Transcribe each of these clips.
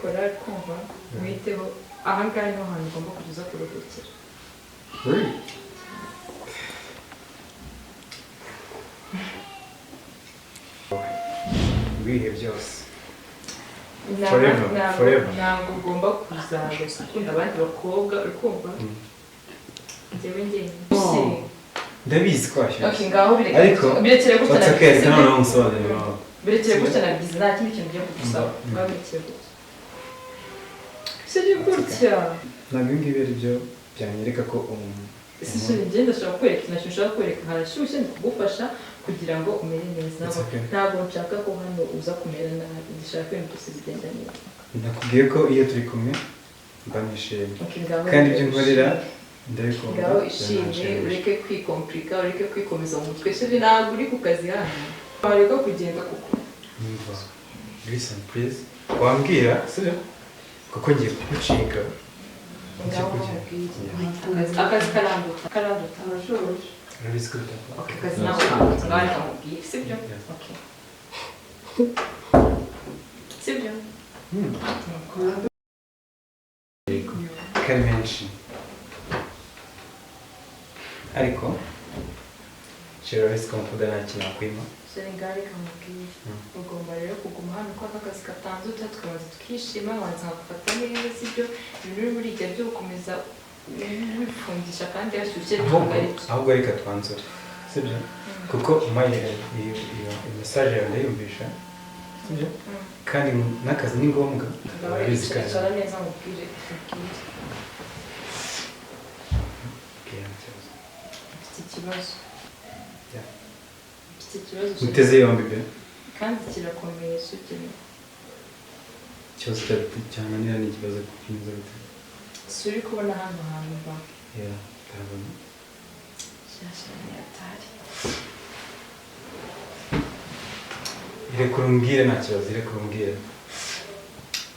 Ndabikora, kumva mwiteho. Aha ngaha niho hantu ugomba kujya uza kuruhukira. Really? Ibihe byose. Forever, forever. Ntabwo ugomba kuzaza ukunda abandi bakobwa, uri kumva? Njyewe njyenyine. Oh. Ndabizi ko washyushye. Okay, ngaho bireke. Ariko birekere gutya it's okay, nabigize. reka noneho nsobanurire impamvu. Birekere gutya nabigize, nta kindi kintu ugiye kugusaba. Ngaho birekere gutya. Siri gutya. Ntabwo ibi ngibi ari byo byanyereka ko Ese sheri, njye ndashaka kwereka ikintu nshaka kwereka, harashyushye, ndi kugufasha kugira ngo umere neza. It's okay. Ntabwo nshaka ko hano uza kumera nabi, ndashaka ibintu byose bigenda neza. Nakubwiye ko iyo turi kumwe mba nishimye. Okay, ngaho Kandi ibyo nkorera ndabikunda. Ngaho ishimye, biranshimisha. ureke kwikompurika, ureke kwikomeza mu mutwe. Sheri, ntabwo uri ku kazi hano, wareka kugenda kuko Numva. Listen please. Wambwira, sibyo? Kuko ngiye kugucika. Ngiye Ngaho kujya. mubwire. Akazi karanduta, karanduta. Urabizi ko bitakora. Okay, akazi ntabwo karanduta, ngaho reka mubwire, sibyo? Yeah. Okay, sibyo? Kari menshi. Ariko sheri, urabizi ko mukunda, nta kintu nakwima. Sheri, ngaho reka mubwire. Ugomba rero kuguma hano kuko aka kazi katanduta, tukabanza tukishima, nkabanza nkagufata neza, sibyo? Ibintu uri buriya byo gukomeza wifungisha kandi hashyushye Ahubwo ntabwo ari byo. Ahubwo reka twanzure, sibyo? Kuko umpaye iyo message yawe ndayumvisha, sibyo? Kandi n'akazi ni ngombwa, Ngaho urabizi icara, kandi. icara neza mubwire, mubwire. Okay, nta kibazo. Mfite ikibazo. Yeah. Mfite ikibazo, Sheri. Muteze yombi be. Kandi kirakomeye, sugira. Ikibazo cyananira ni ikibazo kimeze gute? Si uri kubona hano hantu mba? Yeah, ndabona. Shyashya ni atari. Irekura umbwire, nta kibazo, irekura umbwire.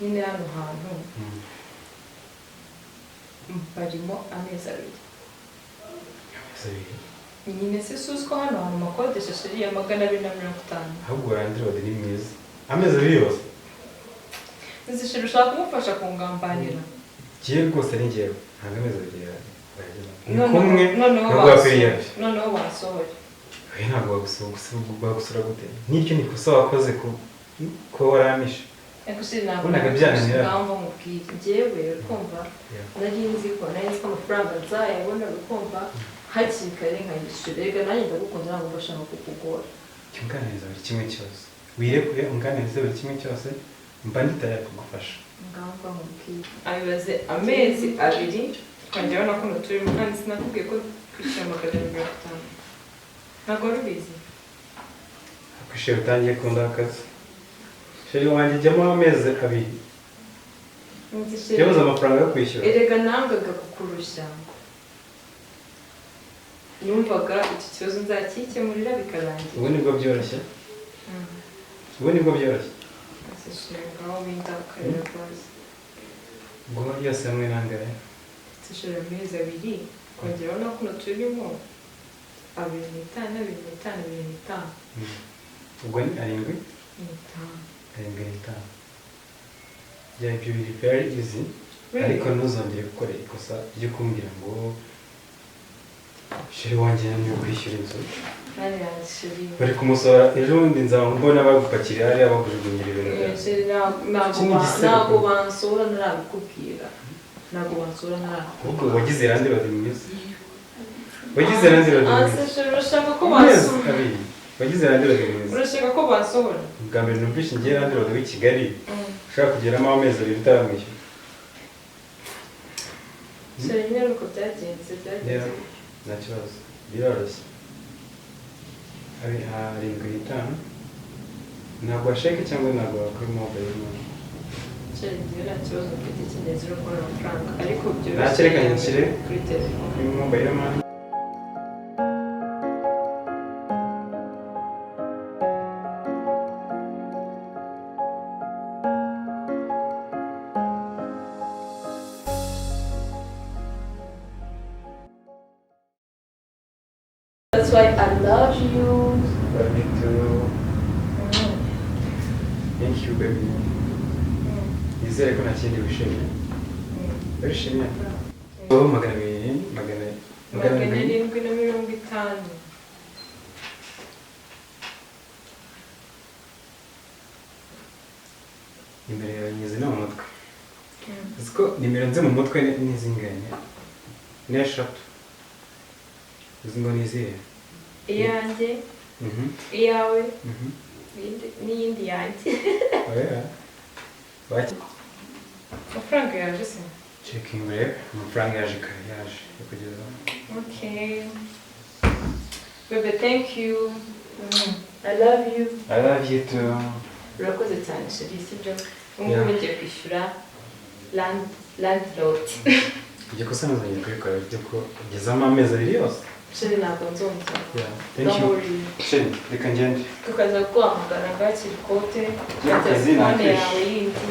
Nyine hano hantu barimo amezi 2. Amezi 2? Nyine se suzi ko hano hantu makodesha, sheri, ya 250? Ahubwo landlord ni mwiza, amezi 2 yose. Nzi sheri, ushaka kumufasha kungambanira. Njyewe rwose ni njyewe, ntabwo amezi 2 yagera ni Noneho- kumwe noneho ntabwo wakwiriye. Noneho wansohoye. Oya, ntabwo bagusura gute? N'iryo ni ikosa wakoze ko waramishe. Ariko sheri, ntabwo Wabonaga byananira. Ngaho mubwire, njyewe urikumva, nari nzi ko amafaranga nzayabona, urikumva, hakiri kare nkayishyura. Rega nanjye ndagukunda, ntabwo mbashaka kukugora. Jya unganiriza buri kimwe cyose, wirekure unganirize buri kimwe cyose, mba ndi tayari kugufasha. Ngaho mubwire, abibaze amezi 2 twongeraho na kuno turimo, kandi sinakubwiye ko kwishyura 250? Ntabwo wari ubizi? Akwishije, utangiye kundakaza, sheri wanjye. Jyamo amezi 2. Nzi sheri. Yabuze amafaranga yo kwishyura. Erega nangaga kukurushya, numvaga iki kibazo nzakikemurira bikarangira. Ubu nibwo byoroshye, ubu nibwo byoroshye. Ese sheri, ngaho windakarira rwose. Ubwo yose hamwe nangahe? Ese sheri, amezi 2 kongeraho na kuno turimo, 2.5, 2.5, 2.5. Ubwo ni arindwi. N'itanu. 75. Bya ibyo biri very easy. Really? Ariko ntuzongere gukora ikosa ryo kumbwira ngo sheri wanjye yananiwe kwishyura inzu. Nani yanjye, sheri. Bari kumusohora ejo bundi, nzaba mbona bagupakira hariya, bakujugunyira ibintu byawe. Sheri, ntabwo Iki ni igisebo. Ntabwo bansohora ntarabikubwira, ntabwo bansohora ntarabikubwira. Ahubwo wagize landlord mwiza, wagize landlord Ah, mwiza. se sheri, urashaka ko Amezi bansohora? 2, wagize landlord mwiza. Urashaka ko bansohora? Bwa mbere numvise ngiye landlord w'i Kigali ushobora kugeramo amezi 2 utaramwishyura. Sheri, nyine nuko byagenze, byagenze. Yeah, nta kibazo, biroroshye. 75 ntabwo washeke cyangwa ntabwo wakora mobile money? Sheri, njyewe nta kibazo mfite, cy'ingenzi no kubona amafaranga, ariko Nta byoroshye kereka nyishyire kuri telefone. Kuri mobile money. That's why I love you. Love you too. Thank you, baby. Nizere ko nta kindi wishimiye. Urishimye? Oh, 200, 750. Nimero yawe nyizi no mu mutwe. Uzi ko nimero nzi mu mutwe ni zingahe? Ni 3. Uzi ngo ni izihe? Iyanjye, iyawe, n'iyindi yanjye. Oya. Amafaranga yaje se? Checking rero, amafaranga yaje kare yaje yo kugeza. Okay. Bebe, thank you. I love you. I love you too. Urakoze cyane chérie, sibyo? Ubu ngubu ngiye kwishyura landlord. Ibyo kosa ntuzongere kubikora byo ko ugezamo amezi 2 yose. Chérie, ntabwo nzongera. Yeah, thank you. Chérie, reka ngende. Tukaza guhamagara ngakira ikote na telefone yawe yindi.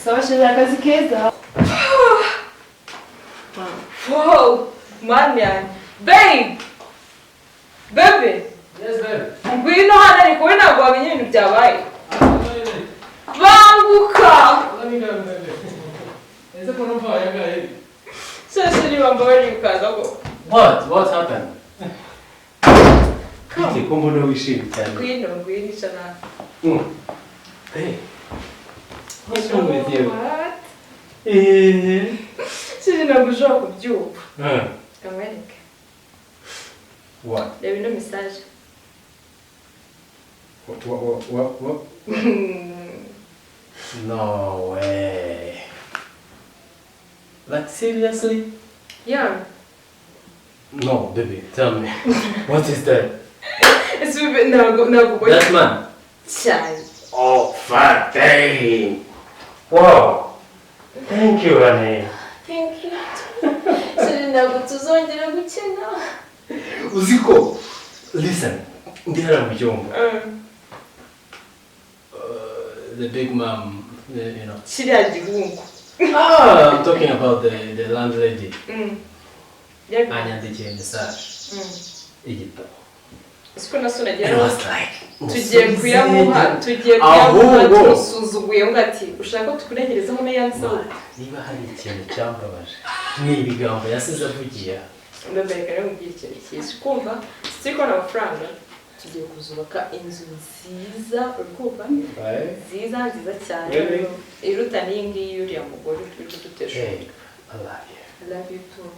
Sawa chérie, akazi keza. Wow, man yanjye. Babe! Bebe! Yes, babe. Ngwino hano ariko we ntabwo wamenya ibintu byabaye. Banguka! What? What happened? Come. Ko mbona wishimye cyane. Ngwino, ngwino icara. Hey. What's wrong with you? What? Chérie, ntabwo ushobora kubyumva. Kamwereke. What? Reba ino message. What? No way. Like seriously? Yeah. No, baby, tell me. What is that? It's no. That man. Child. Oh, fuck, dang. Wow. Thank you, honey. Thank you. Chérie, ntabwo tuzongera gukina. Uziko, listen. Ndi hano mu cyumba. The big mom, you know. Kiriya gihungu. Ah, I'm talking about the landlady. Anyandikiye message. Igitabo. Siko nasonagira. I was like, tugiye kuyamuha, tugiye kuyamuha, tumusuzuguye ngo ati ushaka tukuregerezaho n'ayanditseho. Niba hari ikintu cyambabaje, ni ibigambo yasize avugiye. Ndabereka rero mubwira ikintu cyiza. Kumva, siko na amafaranga tugiye kuzubaka inzu nziza, uri kumva? Nziza nziza cyane. Iruta n'iyi ngiyi y'uriya mugore turi kudutesha. I love you. I love you too.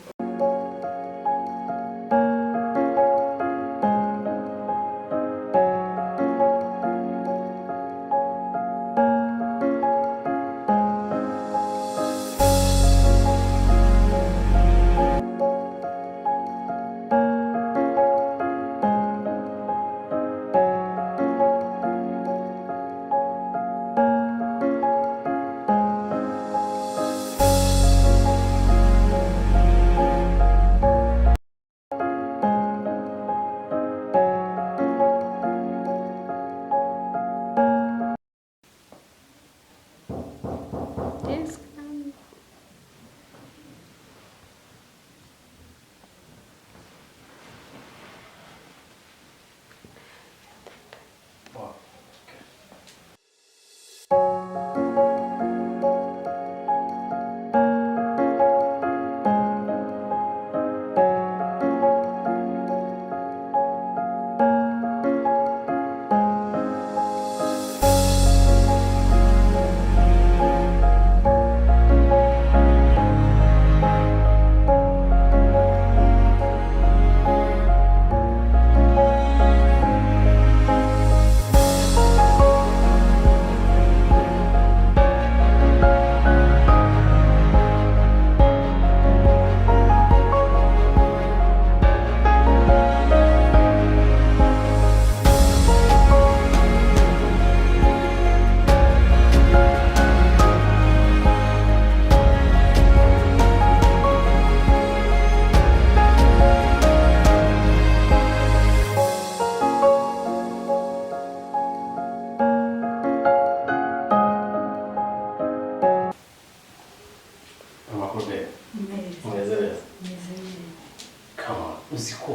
Uzi ko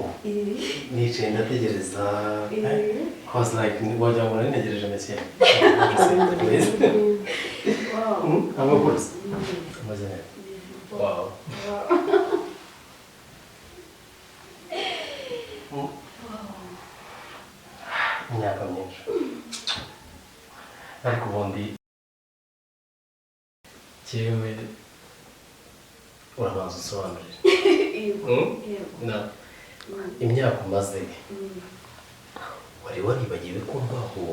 nicaye ndategereza. I was like, wagira ngo nari ntegereje Mesiya. Amakuru se? Ameze neza. Wow. Imyaka myinshi. Ariko ubundi jyewe urabanza usobanurire. Na imyaka umaze wari waribagiwe ko mbaho,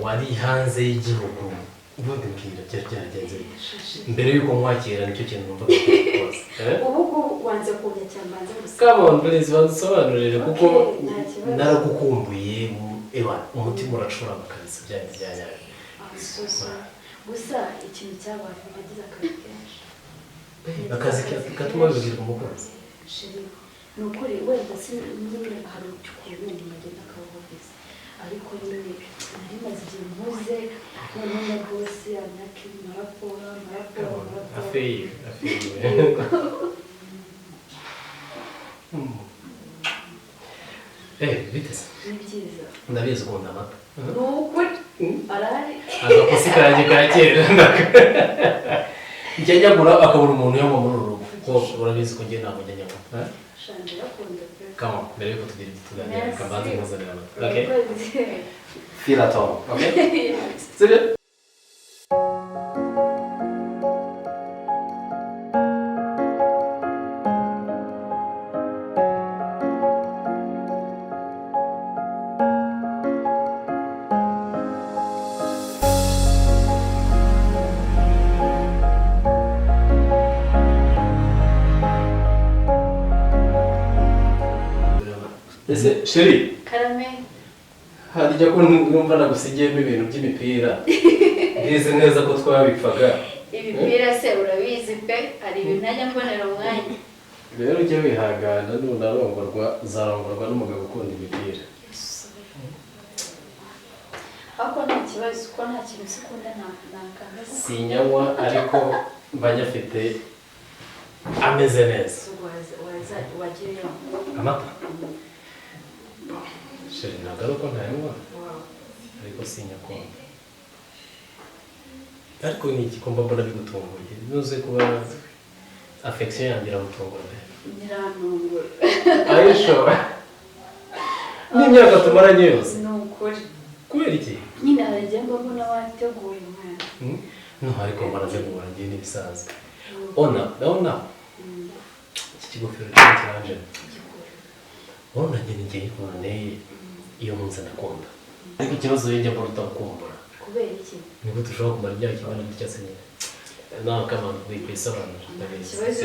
wari hanze y'igihugu. Ubundi mbwira byari byaragenze bite mbere y'uko nkwakira? Nicyo kintu numva rwose. Ubu ngubu wanze kumenya cyane, mbanze gusa. Come on, please, banza usobanurire kuko Okay, nta kibazo. naragukumbuye, ewa umutima uracurama kabisa, byari byanyabyo. I'm so sorry. Gusa ikintu cyabaye, nagize akazi kenshi. Akazi gatuma wibagirwa umukunzi? Chéri, ni ukuri wenda si nyine, hari ukuntu umuntu agenda akabaho busy, ariko nyine nari maze igihe mpuze, noneho na boss anyaka amaraporo, amaraporo, amaraporo. I feel you, I feel you. Bite se? Ni byiza. Ndabizi ukunda amata. Ni ukuri arahari. Agapusi kanjye ka kera njya nyagura akabura umuntu uyanywa muri uru rugo, kuko urabizi ko njye ntabwo njya nyanywa. Eh? Shanje yakunda pe. Come on, mbere yuko tugira ibyo tuganira, reka Merci. mbanze nkuzanire amata. Okay? Urakoze. Feel at home, okay? Sibyo? Ese chéri, Karame. Harya ko numva nagusigiyemo ibintu by'imipira, mbizi neza ko twabipfaga? Ibipira se urabizi pe, hari ibintu ntajya mbonera umwanya. Rero ujye wihangana, nunarongorwa uzarongorwa n'umugabo ukunda imipira. Ariko nta kibazo kuko nta kintu ukunda nakanga. Sinyanywa, ariko mba nyafite ameze neza. Wagiyeyo. Amata, chéri, ntabwo ari uko ntayanywa, ariko sinyakunda. Ariko ni igikombe mbona bigutunguye, nuze kuba affection yanjye iragutungura pe. Nyirantungura. Ayisho n'imyaka tumaranye yose? Ni ukuri. Kubera iki? Nyine hari igihe mba mbona wateguye umwana. No, ariko mbarategura ngiye n'ibisanzwe. Ona, ndabona iki kigofero cyiza kiranje. Urabona njye ni ngiye ukuntu nteye, iyo nkunze ndakunda, ariko ikibazo iyo njya mbona utakumbura. Kubera iki? Ni gute ushobora kumara imyaka ingana gutya se nyine? Nawe kamana wikwisobanura, ndabizi. Ikibazo.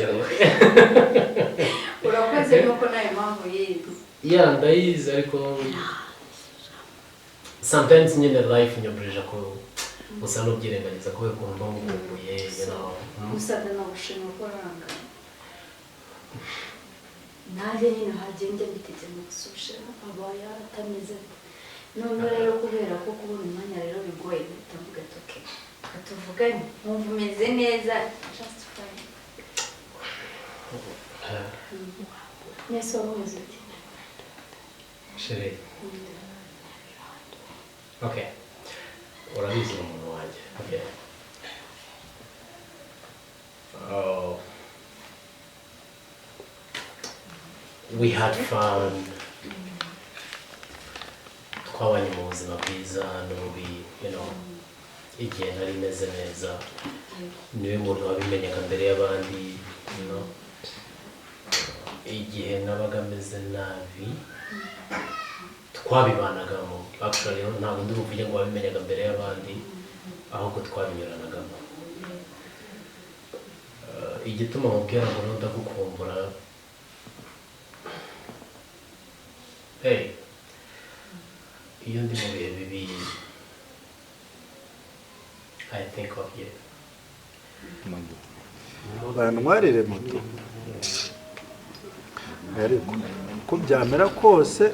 Urakoze nuko nawe mpamvu yizi. Ya, ndayizi, ariko sometimes nyine life inyobereje ko usa n'ubyirengagiza kubera ukuntu mba ngukumbuye. Gusa ndanagushima ko urangana nanjye nyine hagiye njya mbitegera mu gusubira abaye atameze ate. Noneho rero kubera ko kubona umwanya rero bigoye, mpita mvuga ati okay, reka tuvugane nkumva umeze neza, just fine. Mwese wari umeze ute? Chéri, okay, urabizi ni umuntu wanjye, okay. Oh. We had fun, twabanye mu buzima bwiza n'ububi, igihe nari meze neza niwe muntu wabimenyaga mbere y'abandi. Igihe nabaga meze nabi twabibanagamo. Actually, ntabwo ndi buvuge ngo wabimenyaga mbere y'abandi, ahubwo twabinyuranagamo. Igituma mubwira ngo rero ndagukumbura, hey, iyo ndi mu bihe bibi I think of you. Bantwarire moto, ariko uko byamera kose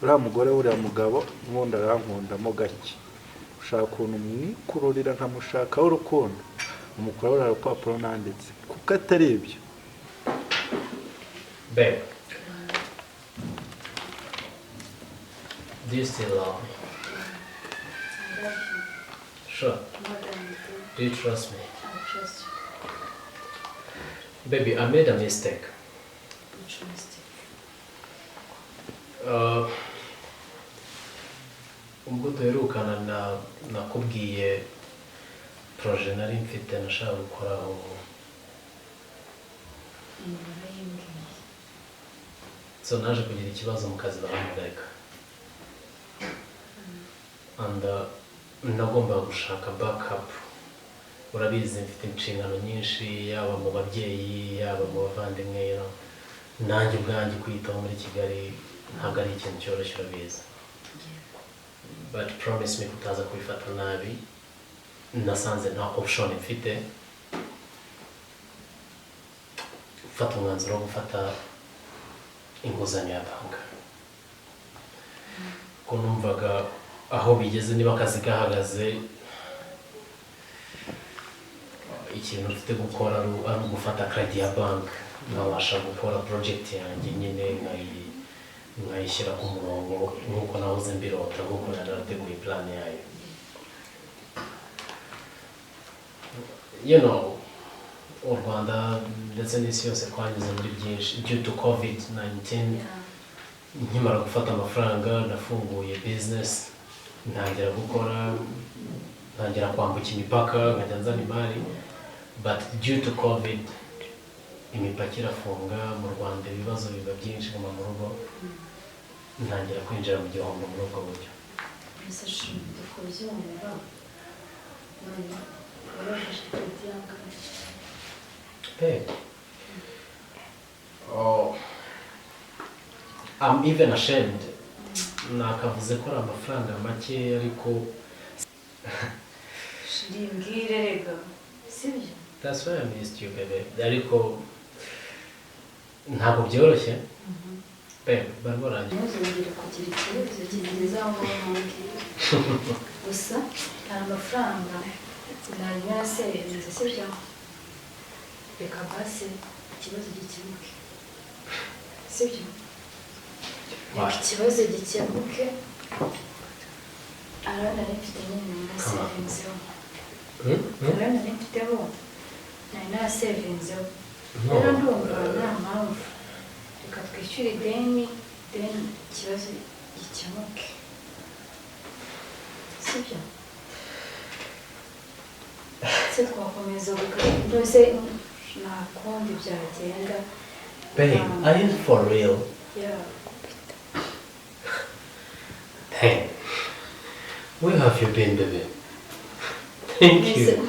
uriya mugore, uriya mugabo n'ubundi arankundamo gake. Ushaka ukuntu mwikururira nkamushakaho urukundo, umukuraho uriya rupapuro nanditse, kuko atari ibyo. Babe, do you still love me? I love you. Sure. More than you do. Do you trust me? I trust you. Baby, I made a mistake. Which mistake? Ubwo duherukana na nakubwiye projet nari mfite nashaka gukoraho. Warayimbwiye. So naje kugira ikibazo mu kazi barampagarika. And nagombaga gushaka backup. Urabizi mfite inshingano nyinshi, yaba mu babyeyi, yaba mu bavandimwe, you know. Nanjye ubwanjye kwiyitaho muri Kigali ntabwo ari ikintu cyoroshye, urabizi. But promise me kutaza kubifata nabi. Nasanze nta option mfite, mfata umwanzuro wo gufata inguzanyo ya banki, ko numvaga aho bigeze niba akazi gahagaze, ikintu mfite gukora ari ugufata credit ya banki, nkabasha gukora project yanjye nyine, nkayishyira ku murongo nk'uko nahoze mbirota, nk'uko nari narateguye plan yayo. You know, u Rwanda ndetse n'isi yose twanyuze muri byinshi due to COVID-19. Nkimara gufata amafaranga nafunguye business, ntangira gukora, ntangira kwambuka imipaka, nkajya nzana imari. But due to COVID imipaka irafunga mu Rwanda, ibibazo biba byinshi, nguma mu rugo, ntangira kwinjira mu gihombo muri ubwo buryo. Mbese ndi kubyumva, none warafashe credit yangahe? Babe, oh, I'm even ashamed. Nakavuze ko ari amafaranga make, ariko Chéri, mbwire rega, sibyo? That's why I missed you, baby. Ariko ntabwo byoroshye. Babe, bari barangiye. Ntuzongere kugira ikibazo kigeze aho ngaho mbwira. Gusa hari amafaranga nari narasevinze, sibyo? Reka basi ikibazo gikemuke, sibyo? Reka ikibazo gikemuke. Arabona nari mfite nyine nari narasevinzeho. Arabona nari mfiteho nari narasevinzeho. Rero ndumva nta mpamvu, reka twishyure ideni, then ikibazo gikemuke, sibyo? Se twakomeza rwose, nta kundi byagenda. Babe, are you for real? Yeah. Hey, where have you been, baby? Thank you.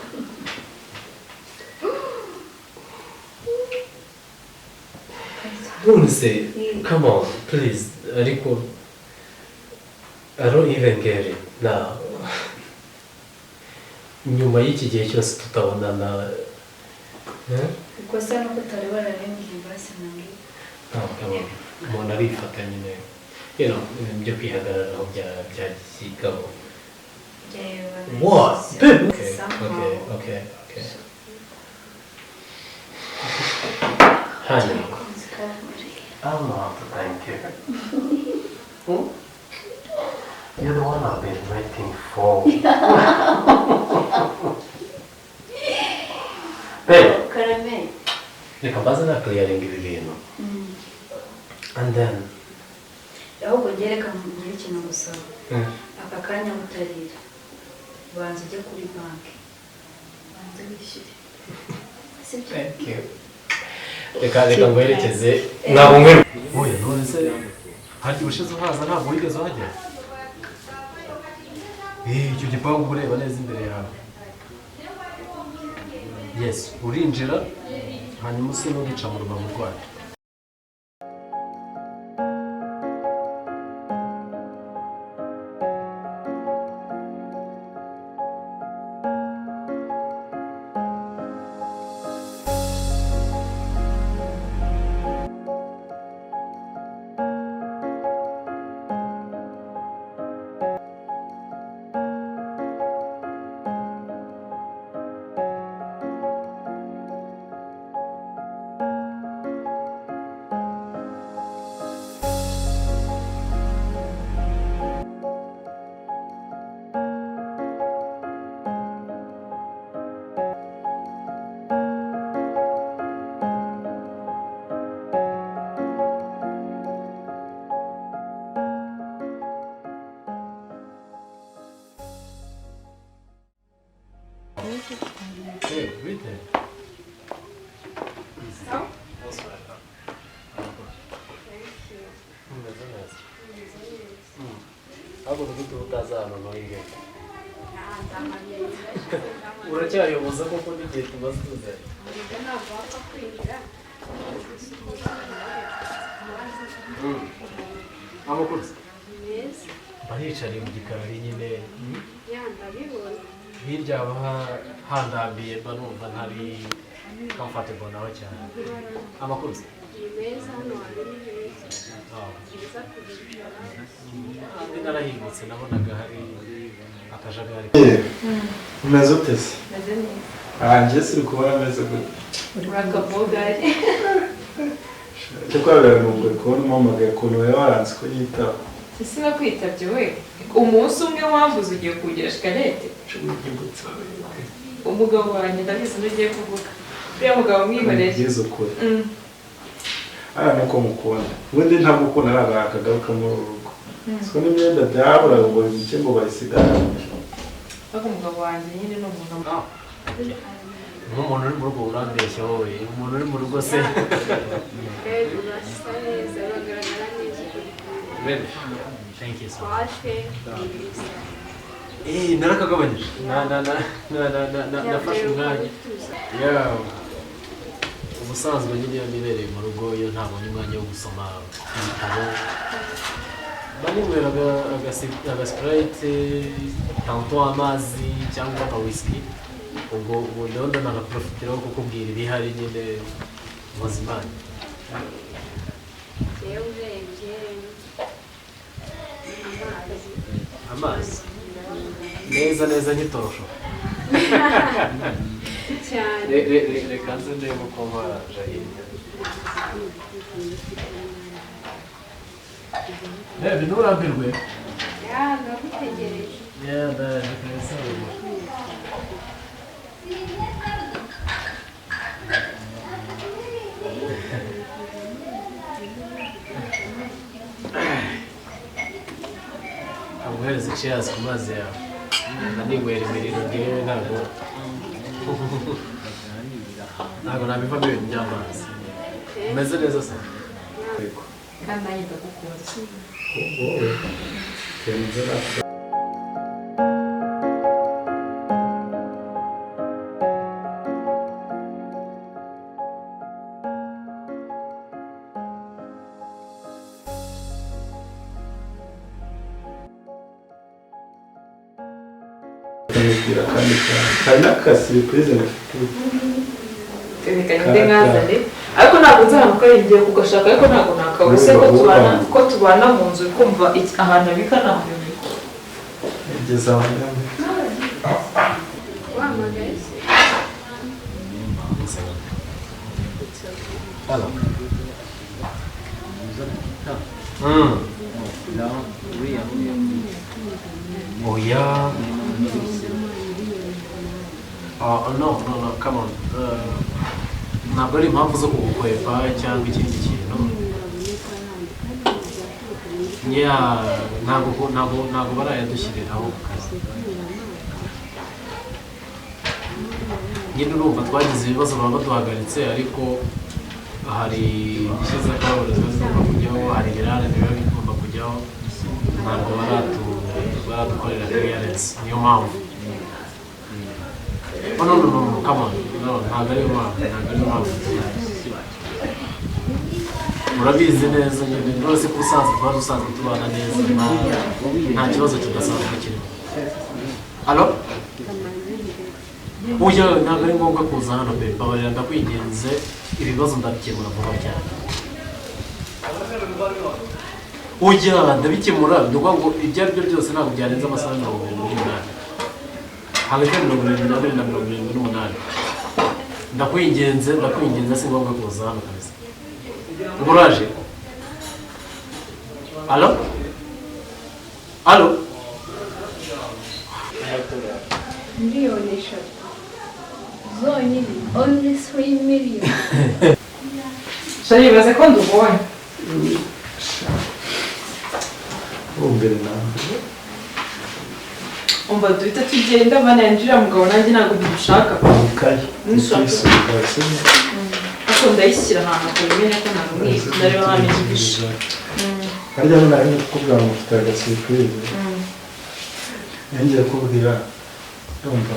Don't say, come on, please. Ariko, I don't even get it now. Nyuma y'iki gihe cyose tutabonana, eh? Ikosa nuko utari warabimbwiye basi nange. No, come on. Umuntu arifata nyine, you know, ibintu byo kwihagararaho bya kigabo. What? Babe. Okay, okay, okay, okay. Honey, I don't know how to thank you. Hmm? You're the one I've been waiting for. Babe, Karame. reka mbaze na clearing ibi bintu. And then Ahubwo njye reka ngire ikintu gusaba. Aka kanya utarira, banza ujye kuri banki, banza wishyure, sibyo? Thank you. Reka ngwerekeze ntabwo ngwe. Oya, none se hari ubushize uhaza ntabwo wigeze uhagera? Icyo gipangu ureba neza imbere yawe. Yes, urinjira hanyuma use n'ugica mu rubavu rwayo. Hey, bite? Bonsoir. Umeze neza. Ahubwo ni gute utaza hano ngo wige? Uracyayoboza koko n'igihe tumaze tuzanye. Amakuru se? Baricariye mu gikari nyine. Hirya haba handambiye, mba numva ntari comfortable naho cyane. Amakuru se? Ah. Kandi narahingutse, nabonaga hari akajagari. Umeze ute se? Meze neza. Ah, njye siri kubona ameze gute. Urakavugari. Cyo kwabera nunguye kubona umpamagaye, ukuntu wari waranze ko yitaba. Sinakwitabye we. Umunsi umwe wambuze ugiye kugira shikarete. Umugabo wanjye, ndabizi n'ugiye kuvuga. Uriya mugabo mwihoreye. Byiza ukuri. Aya nuko mukunda. Ubundi ntabwo ukunda ntabwo akagaruka muri uru rugo. Siko n'imyenda byabura ngo bike ngo bayisigare. Ariko umugabo wanjye nyine ni umuntu. Nk'umuntu uri mu rugo urambeshya wowe, umuntu uri mu rugo se. Urasa neza, uragaragara neza ukuri. Really? Thank you so much. Wafe nziza. Eh, narakagabanyije. Na na na na na na na nafashe umwanya. Yeah. Ubusanzwe nyine iyo nibereye mu rugo, iyo ntabonye umwanya wo gusoma ibitabo, mba ninywera aga Sprite, tantôt amazi cyangwa aka whisky. Ubwo ubu ndabona nanaprofitiraho kukubwira ibihari nyine muzimana. Yewe, urebye amazi. Amazi neza neza nk'itorosho. Cyane. Reka nze ndebe uko baje hirya. Reba, nturambirwe. Ya, ndagutegereje. Yeah, ndaje kabisa ubu. Aguhereza cheers ku mazi yawe. Ndanigwera imiriro ngewe, ntabwo nabivamo ibintu by'amazi. Umeze neza se? Yego. Kandi nanjye ndagukunda. Wowe. Kenzo na ndamubwira kandi cyane. Hari n'akasurprise ngufitiye. Reka ngende nkazane, ariko ntabwo nzi ahantu kari, ngiye kugashaka ariko ntabwo nakabura. Se ko tubana mu nzu, uri kumva ahantu abika ntahayoberwa. Ngeze aho ngaho. Wahamagaye se? Hello. Mm. Oya. Oh, no, no, no, come on. Ntabwo ari impamvu zo kugukwepa cyangwa ikindi kintu. Yeah, ntabwo barayadushyiriraho ku kazi. Nyine urumva twagize ibibazo, baba baduhagaritse, ariko hari indishyi z'akababaro ziba zigomba kujyaho, hari ibirarane biba bigomba kujyaho, ntabwo baradukorera clearance, niyo mpamvu. Oh, no, no, no, no, come on, no, ntabwo ariyo mpamvu, ntabwo ariyo mpamvu. Urabizi neza nyine rwose ko ubusanzwe twari dusanzwe tubana neza, nta kibazo kidasanzwe kirimo. Allo? Oya, ntabwo ari ngombwa kuza hano pe, mbabarira ndakwinginze, ibibazo ndabikemura vuba cyane. Oya, ndabikemura, ni ukuvuga ngo ibyo ari byo byose ntabwo byarenze amasaha 78, hagati ya 72 na 78. Ndakwinginze, ndakwinginze, si ngombwa kuza hano kabisa. Ubwo uraje? Allo? Allo? 3 miliyoni zonyine, only 3 million. Chéri, ibaze ko ndubonye. Ubu mbere na mbere. Umva, duhita tugenda, mana yanjye, uriya mugabo nanjye ntabwo bimushaka. Ikayi ikisuka, sibyo? Ariko ndayishyira ahantu akabimenya ko ntamwiba, ndareba ahantu igihishe. Harya hano nari ndi kukubwira ngo mfite agasurprise. Ngiye kukubwira, ndumva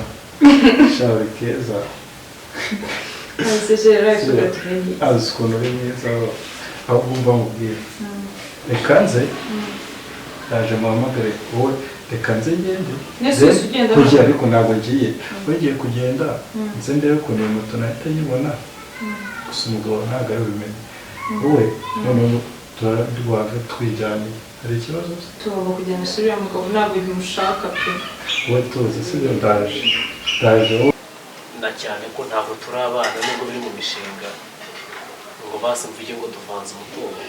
shawe keza. Ese rero tugaturenge. Azi ukuntu uri mwiza, ahubwo umva mubwira, reka nze ndaje muhamagare wowe, reka nze ngende. Nese wese ugenda? Kugira, ariko ntabwo ngiye, ugiye kugenda nze ndebe ukuntu iyo moto nahita nyibona. Gusa umugabo ntabwo ari bubimenye, wowe noneho turarwave twijyaniye. Hari ikibazo se? Tugomba kujyana isura mugabo, ntabwo bimushaka pe. Wowe tuzi, sibyo? Ndaje, ndaje wowe. Na cyane ko ntabwo turi abana, nubwo biri mu mishinga, ngo basi mvuge ngo duvanze umutungo.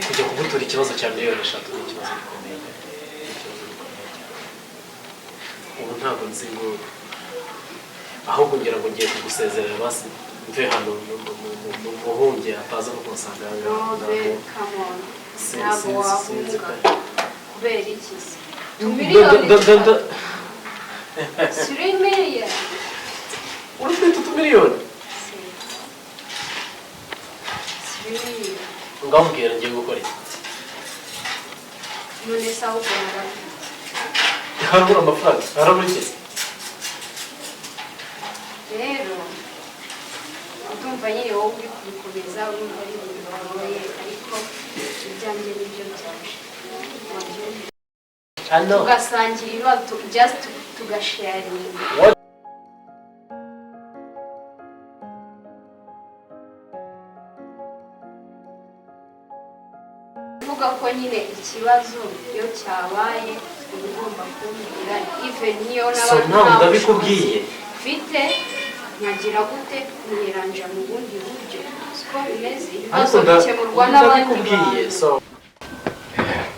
Kujya kugutura ikibazo cya miliyoni 3 ni ikibazo gikomeye, ni ikibazo gikomeye cyane. Ubu ntabwo nzi ngo, ahubwo ngira ngo ngiye kugusezerera, basi mve hano muhunge ataza no kunsanga aha ngaha. No, babe, come on. Ntabwo Sinzi wahunga. pe. Kubera iki se? Da- da- da- da- 3 million. Urufite utumiliyoni? 3 million. Ngambwira, ngiye gukora iki? None se ahubwo narafite. Harabura amafaranga, harabura iki? Rero ndumva nyine wowe uri kubikomeza, urumva ari ibintu bigoye, ariko ibyanjye nibyo byaje. Wabyumva? Hano Tugasangira ibibazo, just tugasharinga. Kuvuga ko nyine ikibazo iyo cyabaye uba ugomba kumbwira, even niyo So naba nawe nta ndabikubwiye. bushobozi mfite, nkagira gute, nkiranja mu bundi buryo, siko bimeze? Ibibazo Ariko bikemurwa n'abandi ndabikubwiye. bantu. So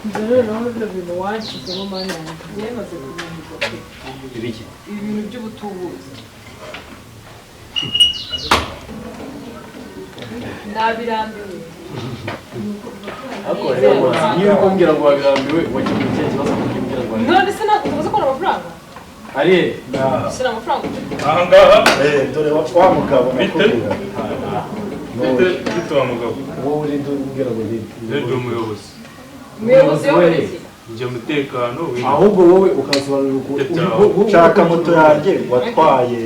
Njye rero bino bintu wanshizemo, mana yanjye, byemaze kunanirwa pe. Ibiki? Ibi bintu by'ubutubuzi nabirambiwe. Ariko rero niyo uri kumbwira ngo wabirambiwe, wakemuye ikihe kibazo kumbwira ngo wabirambiwe? None se ntabwo tubuze kubona amafaranga? Ari Shyira amafaranga ufite. Aha ngaha. Dore wa mugabo nakubwira. Bite, bite wa mugabo? Wowe uri kumbwira ngo ni Ndi umuyobozi. Umuyobozi wo muri iki? Njye umutekano w'inka. Ahubwo wowe ukansobanurira ukuntu Nshaka moto yanjye watwaye.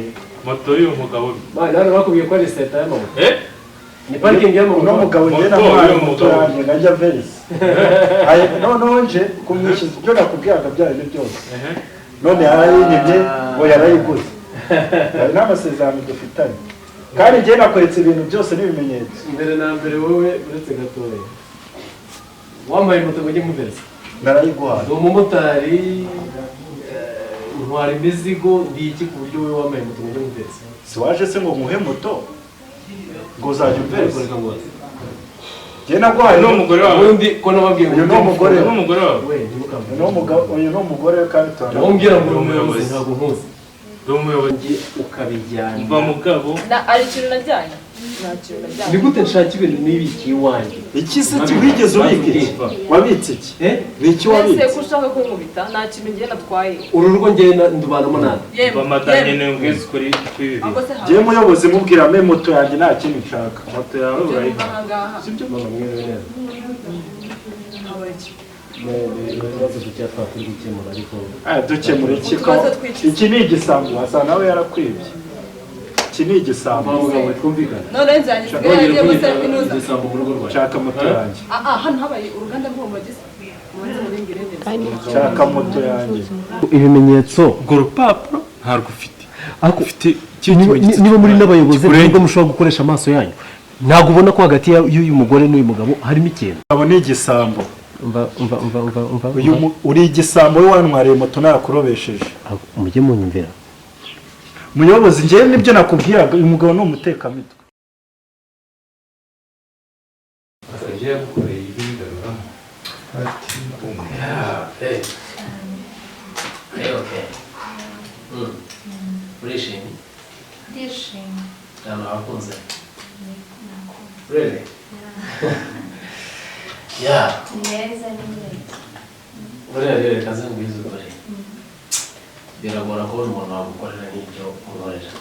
Moto y'uyu mugabo. Mwana, hano bakubwiye ko ari seta y'amamoto. Eh? Ni parikingi y'amamoto. Uno mugabo njye Moto namuhaye y'uyu moto mugabo. yanjye nkajya verisi. Noneho nje kumwishyuza ibyo nakubwiraga bya bindi byose. None yarayinyibye ngo yarayiguze. Hari n'amasezerano dufitanye. Kandi njye nakweretse ibintu byose n'ibimenyetso. Mbere na mbere wowe, uretse gatoya, wambaye moto ngo ujye muverisa? Narayiguhaye. Ndi umumotari, ntwara imizigo, ndi iki ku buryo wowe wambaye moto ngo ujye muverisa? Si waje se ngo nkuhe moto ngo uzajya umverisa? Reka ngo Njye naguhaye. Uyu ni umugore wawe. Ubundi ko nababwiye ngo Uyu ni umugore Uyu ni umugore wawe. We ntimukambe. Uyu ni umugore we kandi turana. Wowe umbwira ngo uri Ndi umuyobozi, umuyobozi. ntabwo nkuzi. Ndi umuyobozi. Njye ukabijyana. Mva mugabo. Hari ikintu najyanye? Nta kintu najyanye. Ni gute nshaka ibintu nibikiye iwanjye? Iki se wigeze ubika iki? Wabitse iki? Eh? Ni iki Mbese wabitse? ko ushaka kunkubita, nta kintu ngiye natwaye. Uru rugo njye ndubanamo nande? Yemwe, Mva madanye yemwe. ni ubwiza kuri ibi Ahubwo bintu. se Njye hawe. muyobozi mubwira mpe moto yanjye, nta kindi nshaka. Moto yawe Ibyo numva urayiha. aha ngaha. Sibyo mama, mwiriwe neza. Habaye iki? Ni ibibazo dukeya twaba turi gukemura ariko Ah, dukemura iki ko Utubazo tw'iki? iki ni igisambo, wasa nawe yarakwibye. Iki ni igisambo. Mama, mugabo twumvikane. None inzu yanjye isigaye yaragiye muri kaminuza. Igisambo mu rugo rwawe. Nshaka moto yanjye. Ah ah, hano habaye uruganda rw'urumogi. Mubanze mubimbwire neza. Nshaka moto yanjye. Ibimenyetso. Urwo rupapuro ntarwo ufite. Ariko Ufite ikihe kimenyetso? Niba muri n'abayobozi kikurengera? nubwo mushobora gukoresha amaso yanyu, ntabwo ubona ko hagati y'uyu mugore n'uyu mugabo harimo ikintu? Abo ni igisambo. Umva, umva, umva, umva, umva. Uyu uri igisambo, we wantwariye moto nakurobesheje. Mujye munyumvira. Muyobozi, njyewe nibyo nakubwiraga, uyu mugabo ni umutekamitwe. Ibyo yagukoreye ibyo bigaruramo. Ati Hey. Hey, okay. Urishimye? Ndishimye. Ahantu hakunze? Really? Yeah. Ni heza, ni neza. Buriya rero reka nze nkubwize ukuri. Biragora kubona umuntu wagukorera nk'ibyo unkorera.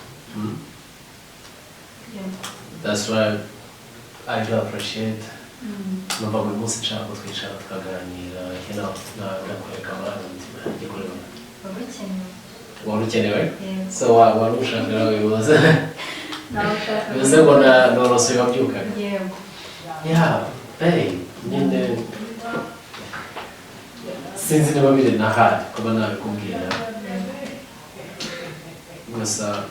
That's why I do appreciate. Numva buri munsi nshaka ko twicara tukaganira, ndakwereka amarangamutima yanjye kuri wowe. Wari ukenewe. Wari ukenewe? Yego. So wari ushaka nawe bivuze Nawe ushaka. Bivuze ngo na norose wabyukaga. Yego. Yeah, hey, nyine sinzi niba biri na hard kuba nabikubwira, gusa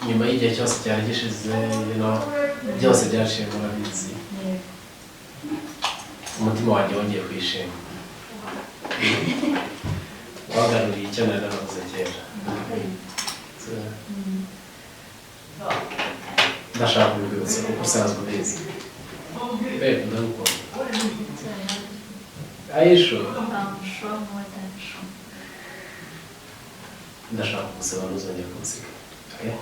nyuma y'igihe cyose cyari gishize, byose byaciye, murabizi, Yego. umutima wanjye wongeye kwishima, wagaruriye icyo nari naravuze kera. So, ndashaka kubibwibutsa kuko usanzwe ubizi. Babe, ndagukunda. Are you sure? I'm sure, more than sure. Ndashaka kugusaba ntuzongere kunsiga, okay?